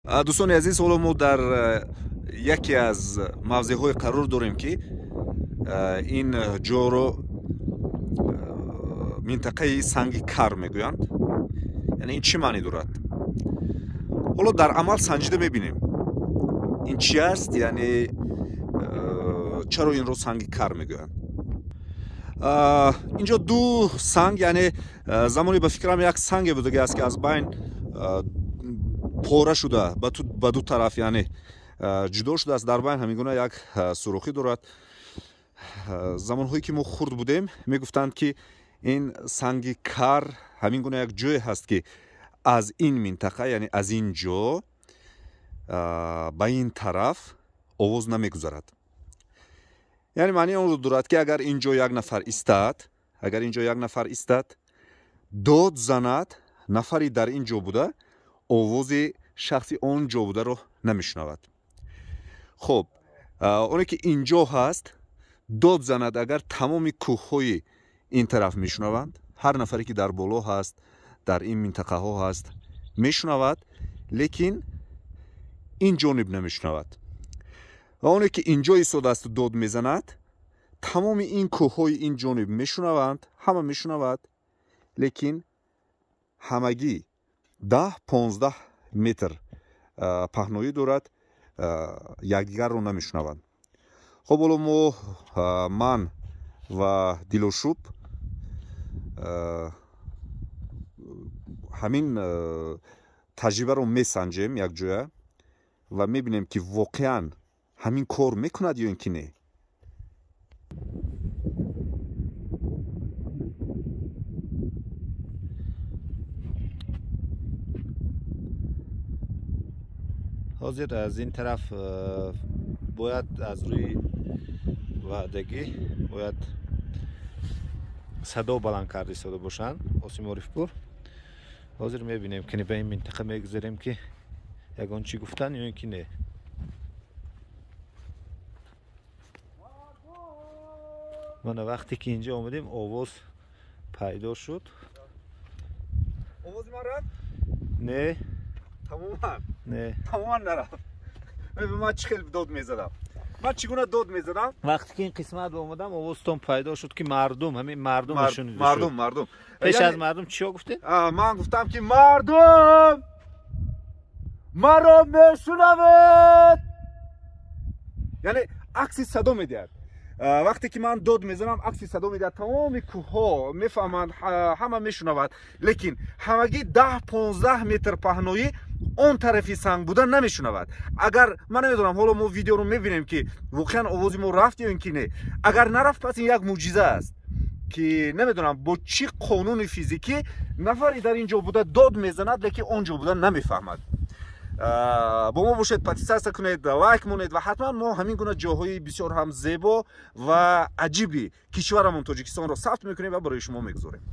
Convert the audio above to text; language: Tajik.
Дӯстони азиз, ҳоло мо дар яке аз мавзеъҳое қарор дорем, ки ин ҷоро минтақаи санги кар мегӯянд. Яъне ин чӣ маънӣ дорад? Ҳоло дар амал санҷида мебинем, ин чи аст, яъне чаро инро санги кар мегӯянд. Инҷо ду санг, яъне замоне ба фикрам як санге будаги аст, ки аз байн пора шуда ба ду тараф, яъне ҷудо шудааст. Дар байн ҳамин гуна як сурохӣ дорад. Замонҳое ки мо хурд будем, мегуфтанд, ки ин санги кар ҳамин гуна як ҷое ҳаст, ки аз ин минтақа, яъне аз ин ҷо ба ин тараф овоз намегузарад. Яъне маънии онро дорад, ки агар ин ҷо як нафар истад, агар ин ҷо як нафар истад, дод занад, нафари дар ин ҷо буда овози шахси он ҷо бударо намешунавад. Хуб, оне ки ин ҷо ҳаст, дод занад, агар тамоми кӯҳҳои ин тараф мешунаванд, ҳар нафаре ки дар боло ҳаст, дар ин минтақаҳо ҳаст, мешунавад, лекин ин ҷониб намешунавад. Ва оне ки ин ҷо истодаасту дод мезанад, тамоми ин кӯҳҳои ин ҷониб мешунаванд, ҳама мешунавад, лекин ҳамагӣ 10-15 метр паҳноӣ дорад, якдигарро намешунаванд. Хуб, ҳоло мо, ман ва Дилошуб, ҳамин таҷрибаро месанҷем якҷоя ва мебинем, ки воқеан ҳамин кор мекунад ё ин ки не. Ҳозир аз ин тараф бояд аз рӯи ваъдагӣ бояд садо баланд карда истода бошанд Осим Орифпур. Ҳозир мебинем, ки ба ин минтақа мегузарем, ки ягон чӣ гуфтан ё ин ки не. Мана вақте ки инҷо омадем, овоз пайдо шуд. Овози ман рафт? Не. Тамоман? Не. Тамоман нарафт. Ман чӣ хел дод мезадам? Ман чӣ гуна дод мезадам? Вақте ки ин қисмат омадам, овозтон пайдо шуд, ки мардум, ҳамин мардум шунида шуд. Мардум, мардум. Пеш аз мардум чиё гуфтед? Ман гуфтам, ки мардум, маро мешунавед. Яъне акси садо медиҳад. Вақте ки ман дод мезанам, акси садо медиҳад, тамоми кӯҳҳо мефаҳманд, ҳама мешунавад, лекин ҳамагӣ 10-15 метр паҳноӣ он тарафи санг буда намешунавад. Агар ман намедонам, ҳоло мо видеоро мебинем, ки воқеан овози мо рафт ё ин ки не. Агар нарафт, пас ин як мӯъҷиза аст, ки намедонам бо чӣ қонуни физикӣ нафаре дар ин ҷо буда дод мезанад, лекин он ҷо буда намефаҳмад. Бо мо бошед, подписаться кунед, лайк монед ва ҳатман мо ҳамин гуна ҷоҳои бисёр ҳам зебо ва аҷиби кишварамон Тоҷикистонро сабт мекунем ва барои шумо мегузорем.